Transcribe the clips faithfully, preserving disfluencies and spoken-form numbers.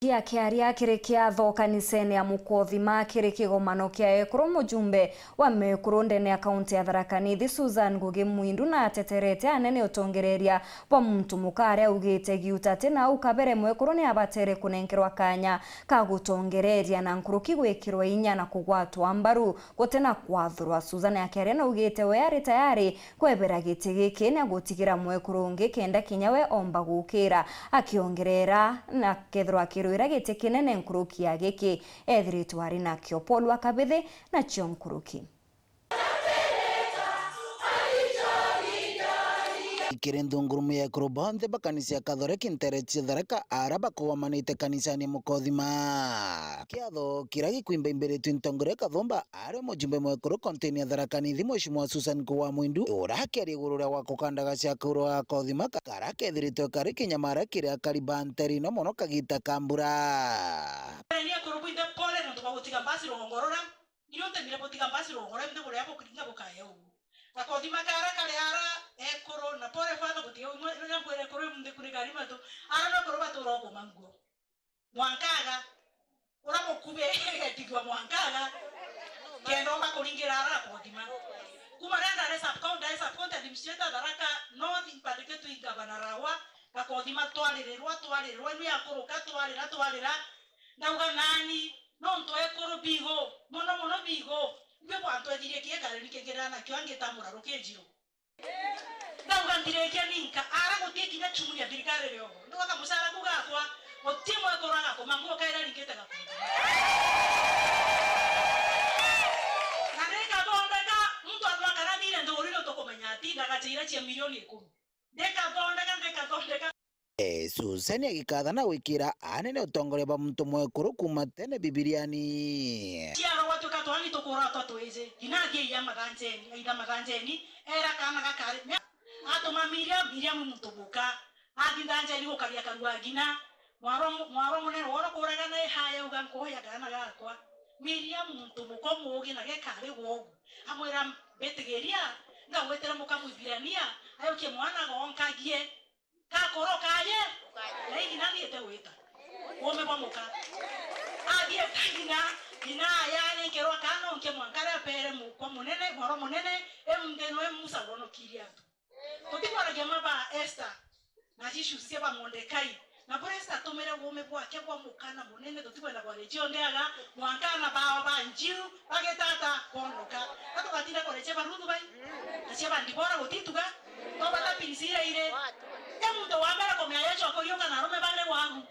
Akiaria kiri kiatho kanisene ya Mukothima kiri kigomano kia ekuru, mujumbe wa mekuru ndene ya kaunti ya Tharaka Nithi, Susan Ngugi Mwindu, nateterete anene utongereria bwa muntu muka aria augite Giuta ti nau kabere mwekuru ni abatere kunenkerwa kanya ka gutongereria na nkuruki gwikirwa inya na kugwatwa mbaru gutina kwathurwa. Susan akiaria naugite we ari tayari kwebera giti giki na gutigira mwekuru ungi kenda kinya we omba gukira, akiongerera na kethirwa akirwira giti kinene nkuruki ya giki ethiritwe ari nakio. Paul wa Kabithi nacio nkuruki. Kiri nthungurumu ya ekuru bonthe ba kanisa ya Kathoreki ntere cia Tharaka, ara bakogomanite kanisani Mukothima. Kiatho kiria gikwimbaimbiritwe ntongoria Kathumba, ari mujumbe mwekuru kontini ya Tharaka Nithi, Mheshimiwa Susan Kuwa Mwindu, ura akiaria iguru ria gwa kukandaga cia kuurwa gwa Kothima, ka-, karia kethiritwe kari kinyamara kiri akari ba nteri ino mono kagita ka mbura. Ni ekuru bwinthe pole nontu bwa gutiga mbasi rugongorora. Irio ntemire butiga mbasi rugongorora bwinthe buria bukiringa bukaya uu. Gakothima kara kari ara ekuru na pole father gutiga umwe riria nkwira ekuru imunthi kuri kari matu. Ara no ekuru batura ukuma nguo. Mwankaga. Ura mukube egetigwa mwankaga. Kenda omba kuringira ara Gakothima. Kuma riria ndari sub county, ndari sub county administrator Tharaka North, mpandikitwe i gavana Rawa, Gakothima twaririrwa, twaririrwa, inu ya kuruka, twarira, twarira. Ndauga nani, nontu ekuru bigo, mono mono bigo, ibu bwantwethirie kiegari nikingira nakio angita muraru kinjiru. Ndauga ntirikia ninka, ara guti kinya chumu ya thirikari riogo. Ndauga kamucara ku gakwa, guti mwekuru agakoma nguo kaira ringite gakundi. Na ndikathondeka, muntu athwa kana thire nthuri no tukumenya ati ndagacha ira cia milioni ikumi. Ndikathondeka, ndikathondeka. Eh, Susani agikathana gwikira anene utongoria bwa muntu mwekuru kuuma tene Bibiriani. Ciarwa gwatuika twani tukuratwa twiji, ngina athie iya mathanjeni, aitha mathanjeni, era kaana gakari, atuma Miriam, Miriam muntu muka, athi nthanjeni gukaria karua ngina, mwarwa mu-, mwarwa munene woro kuragana ihaya uga nkuhoya kaana gakwa. Miriam muntu muka umugi na gekari gwogu, amwira mbitigiria, ngagwitira muka Mwibirania, ayukie mwana gonkagie. Gakoro kaye, na ingina thiite gwita. Uume bwa muka. Athieta ngina, ngina aya arinkerwa kaana unke mwanka aria apere mukwa munene, mwaro munene, eu ntheno e Musa wonokirie antu. Tutikwaragia ma ba Esther, na Jishu cia ba Mordekai. Na buria Esther atumire uume bwake bwa muka na munene, tutikwenda kwaria cionthe aga, mwanka ana bao ba Njiu, bagitata kwonoka. Ka tugatinda kurecia baruthu bai? Na cia ba Ndibora gutituga? Twabata pinsi ira iri. Ke muntu wa mbere kumenya Yesu akuriuka na arume bane wagu.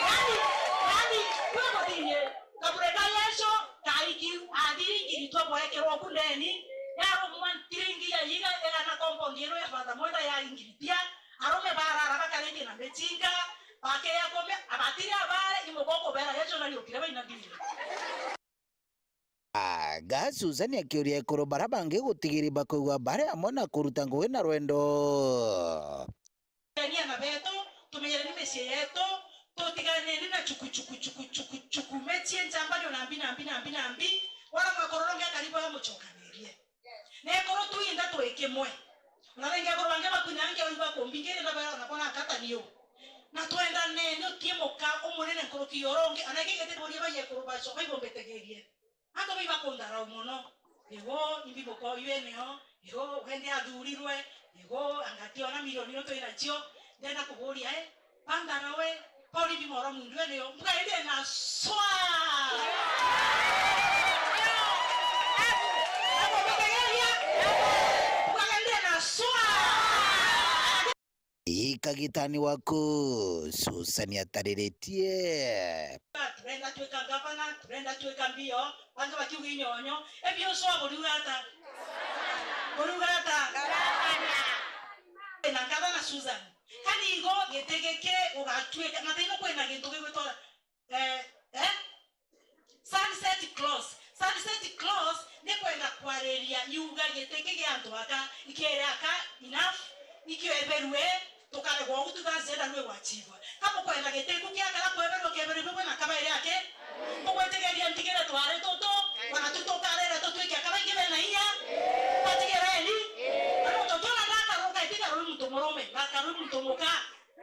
Yani, yani, kwe guthirie, kabure ka Yesu, kaiki, athiri ngiri twa bwekirwo ku ndeni, yarumwa ntiringi ya yiga igana compound ino ya Father Mwenda ya ingiritia, arume barara bakaritie na michinga, bakeya kumia, abatiri abare, imugoko bera Yesu nariukire baina thiri. Aga Susani akiuria ekuru bara bangi gutigiri bakwigua bari amwe na kuruta ngugi na rwendo. Tumenyereni ana betu, tumenyereni micii yetu, tutiganeni na chuku, chuku, chuku, chuku, chuku, mechie njamba ndio nambi, nambi, nambi, nambi, wala mwekororo nge karibu ya muchokanirie. Na ekuru twinthe twi kimwe. Na ringi ekuru bangi bakunya nge uiba kumbingiri na bara na bona kata niyo. Na twendaneni utie muka umunene nkuruki ya urongi, ana iki giti borie bai ekuru bacoka ibombitegirie. Antu bai bakundharau mono. Igo, imbi mukoywe nio. Igo, wende athurirwe. Igo, angati ona milioni ino twina cio. Ndenda kuburia, eh? Bandharawe, Paul imbi moro mundu ene yo. Mbuga ende na swa. Abo betegeria. Mbuga ende na swa. Ii kagitani waku, Susani atariritie. Turenda twika ngavana, turenda twika mbio, bangi bakiuga inyonyo. Ebio swa buriuga ata? Buriuga ata? Na ngavana Susan. Kani igo giti giki ugatwika, na thaino kwina gintu gigwitwa, eh, eh? Sunset clause. Sunset clause ni kwenda kwariria yuga giti ki gia antu aka, ikiere aka, enough, ikio eberue, tukaregwa ugu tuthacienda rwi gwachibwa. Ka mukwenda giti ku kiakara kweberua kieberue bibwe na kabairi ake? Mugwitigeria ntigire twari tutu, wana tu tukarere tutwike aka baingi bena inya? Batigireni. Na nontu tuna Muntu muka.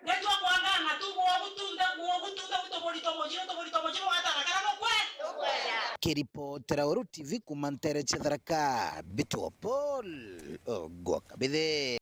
Ngetwa kwangana tu, gwo gutunda, gwo gutunda, gutuburito mujiru, tuburito mujiru, watara kana nukwe? Kiripotera Weru T V kuma ntere cia Tharaka, Mbitwa Paul Ogwakabithe.